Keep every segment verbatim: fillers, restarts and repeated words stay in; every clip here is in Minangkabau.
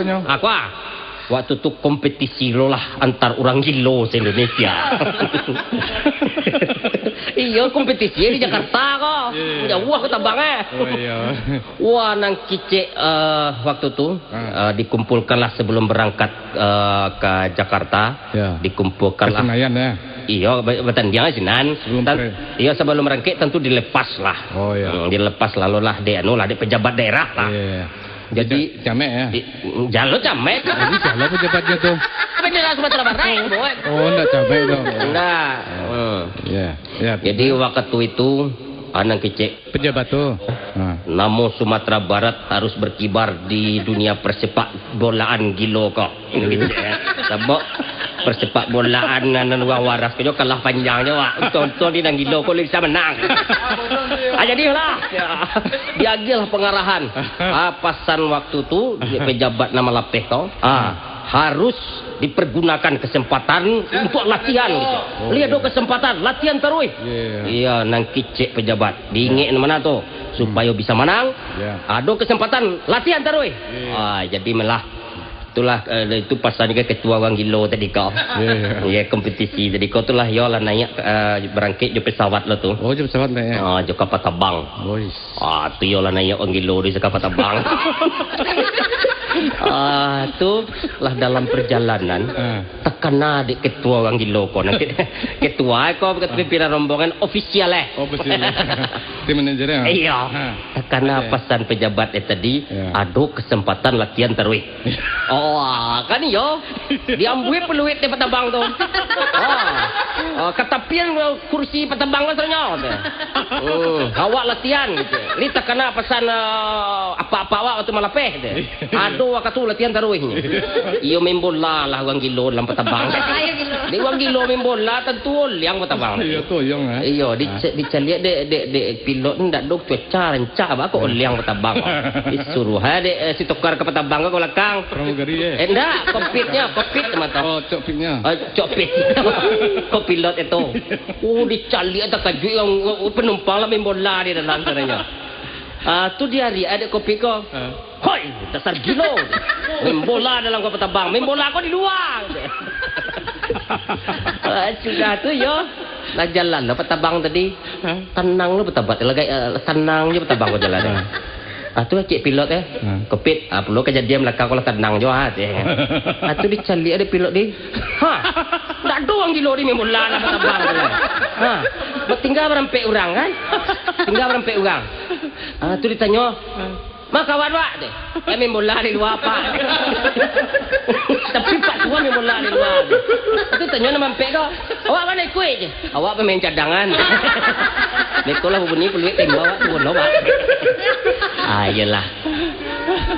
Nyo. Aku ah, waktu tu kompetisi lo lah antar urang gilo se-Indonesia. Iyo, kompetisi di Jakarta ko. Iya, iya, iya. Jauah ko tabang, eh. Oh, iya. Wah, nan kicek, eh, waktu tu, Ah. eh, dikumpulkanlah sebelum berangkat, eh, ke Jakarta. Ya. Dikumpulkanlah. Ke Senayan, ya? Iyo, ba-, batandiang di sinan. Sebelum Tan-, pre- iyo, sebelum berangkat tentu dilepas lah. Oh, iya. Hmm, dilepas lalu lah dek anu lah, dek pejabat daerah lah. Iya, iya. Jadi, Ca-, camek, ya? Di, jalo camek. Jadi, siapa pejabatnya tu? Bendera Sumatera Barat, buat. Oh, ndak camek tu. Ndak. Hmm. Ya, ya. Jadi, waktu itu, anang kicek. Pejabat tu. Ha. Namo Sumatera Barat harus berkibar di dunia persepak bolaan gilo ko. Gitu, ya. Sabab persepak bolaan nan, nan urang waras ko jo kalah panjang jo, Wak. Untuang-untuang di nan gilo ko lai bisa menang. Ah, jadilah. Ya. Diagiahlah pangarahan. Ah, pasan waktu tu, pejabat nan malapeh ko, ah, harus dipergunakan kesempatan untuk latihan, gitu. Oh, iya. Lihat dong kesempatan, latihan taruih. Iya, iya. Iya, nan kicek pejabat. Diingek nan mana tu? Supayo bisa manang, ado kesempatan latihan taruih. Iya. Ah, jadi malah itulah, eh, itu pasan ke ketua urang gilo tadi ko. Iya, iya. Iya, kompetisi tadi ko tu lah, yo lah naiak, eh, barangkek jo pesawat lah tu. Oh, jo pesawat naiak. Ah, jo kapal tabang. Ois. Ah, tu yo lah naiak urang gilo di kapal tabang. Ah, tu lah dalam perjalanan. Ah. Takana dek ketua urang gilo ko. Nah, ketua ko, pimpinan rombongan ofisial, eh. Oh, ofisial, eh. Tim manajer, ya? Iya. Ha. Takana pasan pejabat, eh, tadi, ado kesempatan latihan taruih. Oh, ah, kan iyo. Diambuih peluit dek patabang tu. Ah. Ah, katapian kursi patabang tu, katanya. Oh, awak latihan, gitu. Ni takana pasan, ah, apak-apak awak waktu malapeh, gitu. Ado wakatu latihan taruih ni. Iyo main bola lah urang gilo dalam patabang. Ayo gilo. Dek urang gilo main bola, tantu oliang patabang. Iyo, tu oliang, eh. Iyo, di-, dicaliak dek, dek, dek pilot ni ndak ado cuaca rancak, baa kok oliang patabang. Disuruah ai dek, eh, si tukar ka patabang ka balakang. Pramugari, eh? Eh, ndak, kokpitnya, kokpit mah tu. Oh, kokpitnya. Oh, kokpit. Kopilot itu. Oh, dicaliak takajuik urang, penumpang lah main bola di dalam, katanya. Ah, tu diariak ai dek kopik ko. Ah. "Hoi, dasar gilo. Main bola dalam kapal tabang, main bola ko di lua." Ah, sudah tu yo, lah jalan lah patabang tadi. Hah? Tanang lo patabang, lah, eh, sanang jo patabang ko jalan. Hah. Ah, tu cek pilot, eh. Hah. "Kopit, ah, pulo kajadian balakang ko lah tanang jo, ah," cek. Ah, tu dicaliak dek pilot di. "Ha, ndak ado urang gilo di main bola dalam patabang tu lah. Ha, batingga barampek urang kan? Tingga barampek urang." Ah, tu ditanyo, "Ma kawan wak?" tu. "Eh, main bola di lua, Pak." Tapi Pak tu main bola di lua. Tu tanyo nan barampek ko, "Awak ma nan ikuik?" tu. "Awak pamain cadangan." Beko lah babunyi peluit tembak awak tu bono, Pak. Ah, iyolah.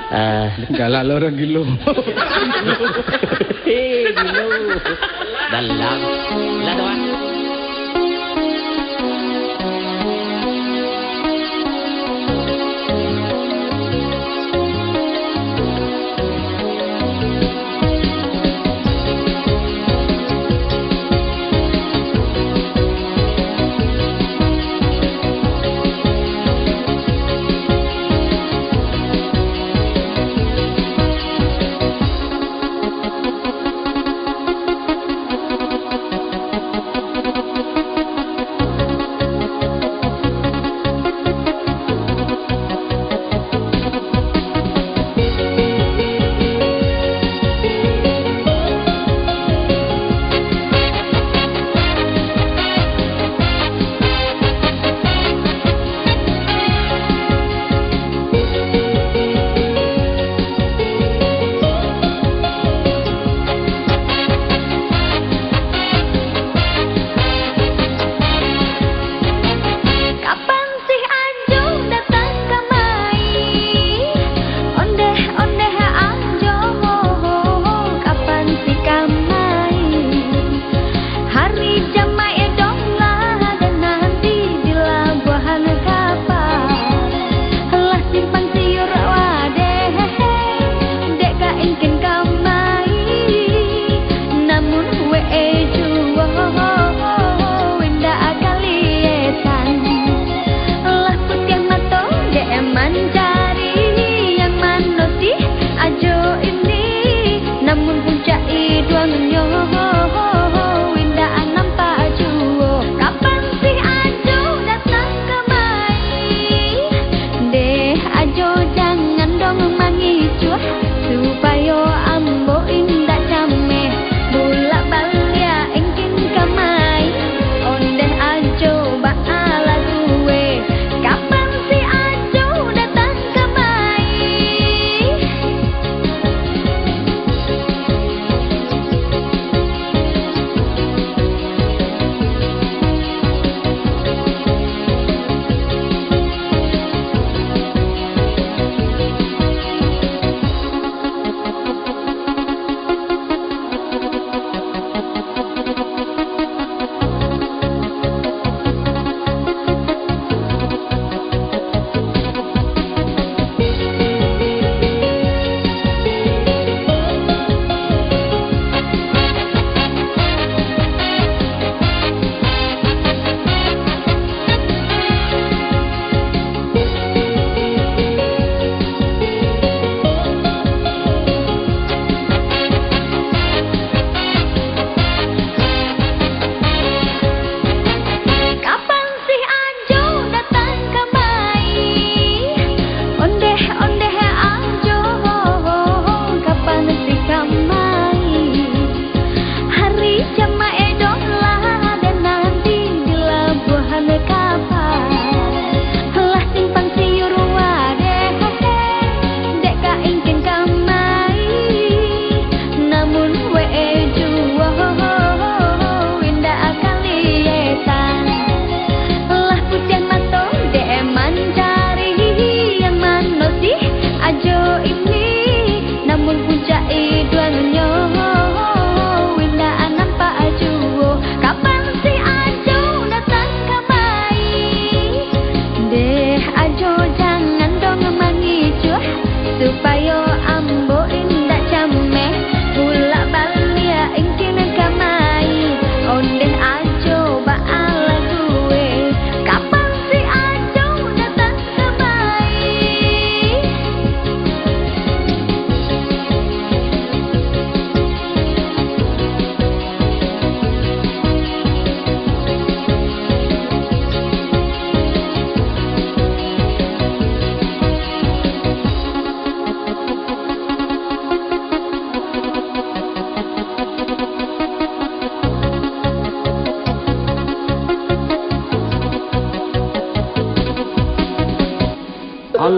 Ah. Galak lah urang gilo. Eh, gilo. Dalam. Lah tu, ah.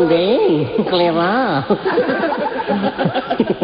Ding, kelera.